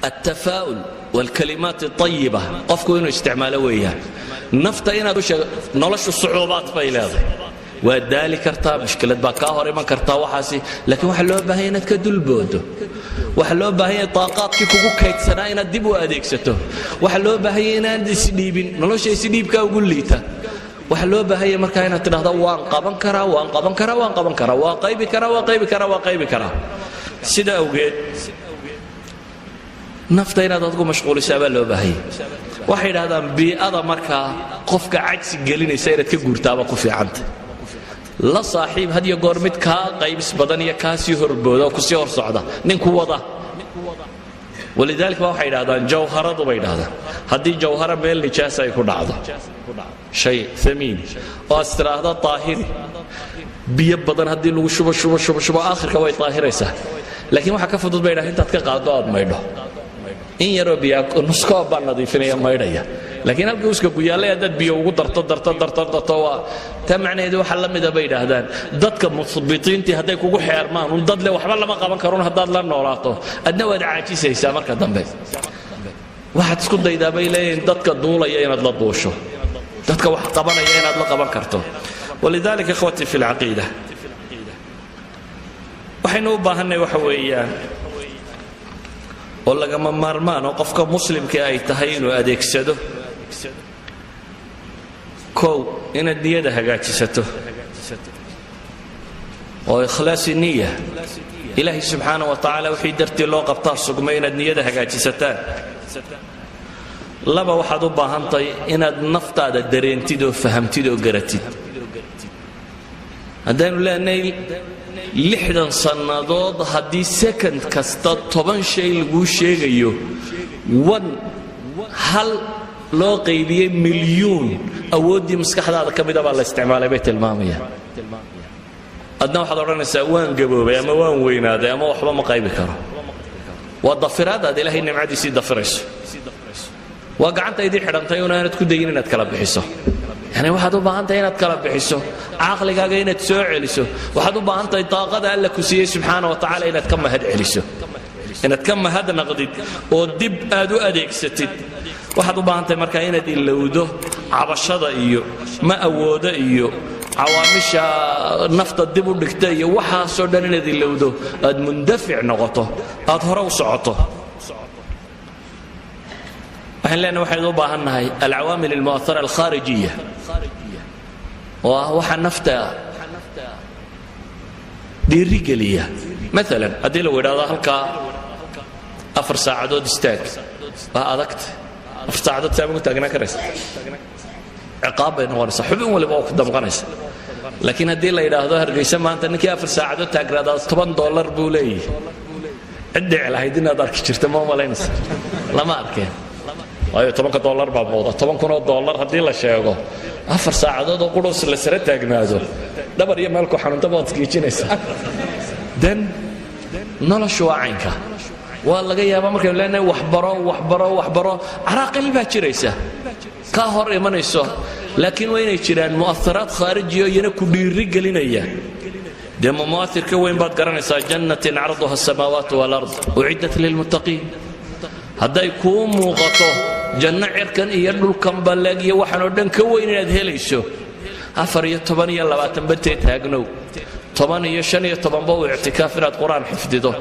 التفاؤل والكلمات الطيبة qofku inuu isticmaalo weeyaan. Nafta inaad u sheego noloshu sucuubaad bay leedahay, waad daali kartaa, mushkilad baa kaa hor iman kartaa, waxaasi, laakiin waxaa loo baahanya inaad ka dulboodo. Waxaa loo baahan yahay taaqaadkii kugu kaydsanaa inaad dib u adeegsato. Waxaa loo baahan yahay inaad isdhiibin. Nolosha isdhiibkaa ugu liita. Waxaa loo baahan yahay markaa inaad tidhahdo: waan qaban karaa, waan qaban karaa, waan qaban karaa, waa qaybi karaa, waa qaybi karaa, waa qaybi karaa. Sida awgeed nafta inaad adigu mashquulisaa baa loo baahanya. Waxay yidhahdaan bii'ada markaa qofka cajsi gelinaysa inaad ka guurtaaba ku fiicanta. La saaxiib had iyo goor mid kaa qaybis badan iyo kaa sii horbooda oo kusii hor socda, ninku wada. ولذلك ba waxay yidhahdaan jawharadu bay yidhahdaan, haddii jawhara meel nijaasa ay ku dhacdo, shay ثمين oo aad tidhaahda daahiri, biyo badan haddii lagu shubo, shubo, shubo, shubo, aakhirka way daahiraysaa. Laakiin waxaa ka fudud bay yidhahdaan intaad ka qaaddo aad maydho. In yaroo biyaa, nuskoob baa nadiifinaya, maydhaya. Laakiin halkii uska ku yaallay haddaad biyo ugu darto, darto, darto, darto, waa taa macnaheedu. Waxaa la mida bay yidhaahdaan dadka muhbitiintii hadday kugu xeermaan un dad le waxba lama qaban karun, haddaad la noolaato adna waad caajisaysaa marka dambe. Waxaad isku daydaa, bay leeyihiin, dadka duulaya inaad la duusho, dadka wax qabanaya inaad la qaban karto. ولذلك إخوتي في العقيدة, waxaynu u baahanay waxa weeyaan oo lagama maarmaan oo qofka muslimka ay tahay inuu adeegsado: kow, inaad niyada hagaajisato oo إخلاص النية, Ilaahay subxaana wa tacaala wixii dartii loo qabtaa sugmay, inaad niyada hagaajisataan. Laba, waxaad u baahantahay inaad naftaada dareentid oo fahamtid oo garatid. Haddaynu leenahay 60 sannadood haddii second kasta 10 shay laguu sheegayo, one hal loo qaybiyey milyuun awooddii maskaxdaada ka mida baa la isticmaalay, bay tilmaamayaan. Adna waxaad odhanaysaa waan gaboobay ama waan weynaaday ama waxba ma qaybi karo. Waa dafiraad aad Ilaahay nimcadiisii dafirayso. Waa gacanta idii xidhantay un aanad ku dayin inaad kala bixiso. Yani waxaad u baahan tahay inaad kala bixiso, caqligaaga inaad soo celiso. Waxaad u baahan tahay daaqada Alla ku siiyey subxaana wa tacaala inaad ka mahad celiso, inaad ka mahadnaqdid oo dib aad u adeegsatid. Waxaad u baahan tahay markaa inaad ilowdo cabashada iyo ma awoodo iyo cawaamisha nafta dib u dhigta iyo waxaasoo dhan inaad ilowdo, aad mundafic noqoto, aad hore u socoto. Waxaan leenahay waxaynu u baahan nahay العوامل المؤثرة الخارجية, oo ah waxa nafta dhiirigeliya. Maalan haddii lagu idhahdo halkaa 4 saacadood istaag, waa adagta. 4 saacadood saama ku taagnaan karaysa? Ciqaab bay noqonaysaa, xubin waliba oo ku damqanaysa. Laakiin haddii la yidhaahdo Hargeysa maanta ninkii 4 saacadood taagnaadaa $10 buu leeyahay, cid dhici lahayd inaad arki jirta ma malaynaysa? Lama arkeen, waayo 10-ka dollar baa muuqda. $10,000 haddii la sheego, 4 saacadood oo qurus la sara taagnaado, dhabar iyo meelku xanuunta baad isgiijinaysaa. Dan noloshu waa caynka. Waa laga yaabaa markaynu leenahay waxbaro, waxbaro, waxbaro, caraaqil baa jiraysa kaa hor imanayso, laakiin waa inay jiraan مؤثرات خارجية iyana ku dhiiri gelinaya. Dee ma mu'athir ka weyn baad garanaysaa? جنة عرضها السماوات والأرض أعدت للمتقين. Hadday kuu muuqato janno cirkan iyo dhulkan balleeg iyo waxaan oo dhan ka weyn inaad helayso, 14 iyo 20 bantee taagnow, 10 iyo 15ba u ictikaaf inaad Qur-aan xifdido.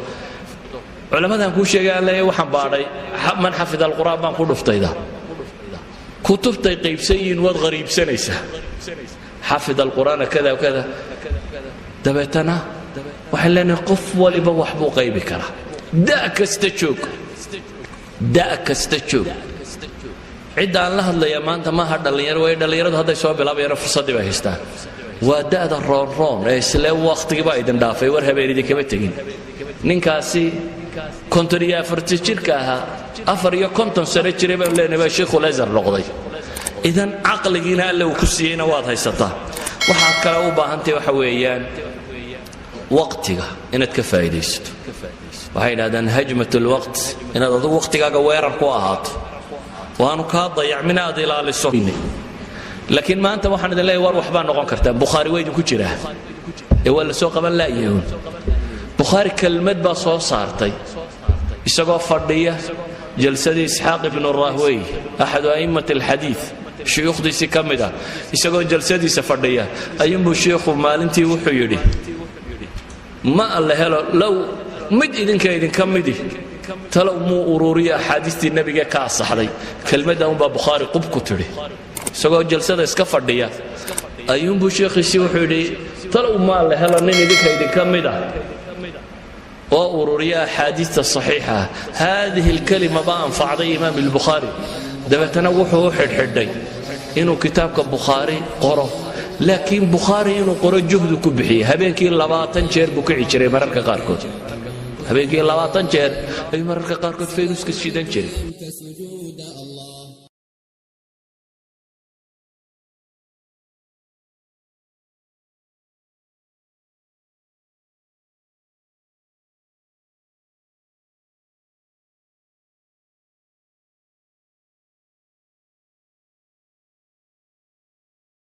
Culammadaan kuu sheegay aan leeyahay waxaan baadhay من حفظ القرآن baan ku dhuftayda, kutubtay qaybsan yihiin waad qariibsanaysaa. حفظ القرآن kada kada. Dabeetana waxaan leenahay qof waliba wax buu qaybi karaa, da' kasta joog, da' kasta joog. Cidda aan la hadlayaa maanta maaha dhallinyaro, waayo dhallinyaradu hadday soo bilaabayana fursaddii bay haystaan. Waa da'da roonroon ee isle wakhtigii baa idin dhaafay. War habeen idinkama tegin. Ninkaasi 54 jirka ahaa, 54 sano jiray baanu leenahay baa Sheikhul Azhar noqday. Idan caqligiina Alle uu ku siiyeyna waad haysataa. Waxaad kale u baahantahay waxa weeyaan waqtiga inaad ka faa'iidaysato. Waxay yidhahdaan هجمة الوقت, inaad adigu waqtigaaga weerar ku ahaato waanu kaa dayacmin, aad ilaaliso. Laakiin maanta waxaan idin leeyahay, war waxbaa noqon kartaa. Bukhaari waa idinku jiraa ee waa la soo qaban la'yahuun. Bukhaari kelmad baa soo saartay isagoo fadhiya. Jalsadii Isxaaq ibnu Rahwey, أحد أئمة الحديث, shuyuukhdiisii ka mid ah, isagoo jalsadiisa fadhiya ayuunbuu shiikhu maalintii wuxuu yidhi: "Ma alle helo low mid idinka idinka midi talow muu ururiyo axaadiistii nebiga ka asaxday." Kelmadda unbaa Bukhaari qub ku tidhi. Isagoo jalsada iska fadhiya ayuunbuu sheekhiisii wuxuu yidhi: "Talow maa la helo nin idinka idinka mid ah oo ururiya axaadiista saxiixa ah." هذه الكلمة baa anfacday Imaam Albukhaari. Dabeetana wuxuu u xidhxidhay inuu kitaabka Bukhaari qoro. Laakiin Bukhaari inuu qoro juhdu ku bixiyey. Habeenkii 20 jeer buu kici jiray, mararka qaarkood habeenkii 20 jeer ayuu mararka qaarkood faynuska shidan jiray.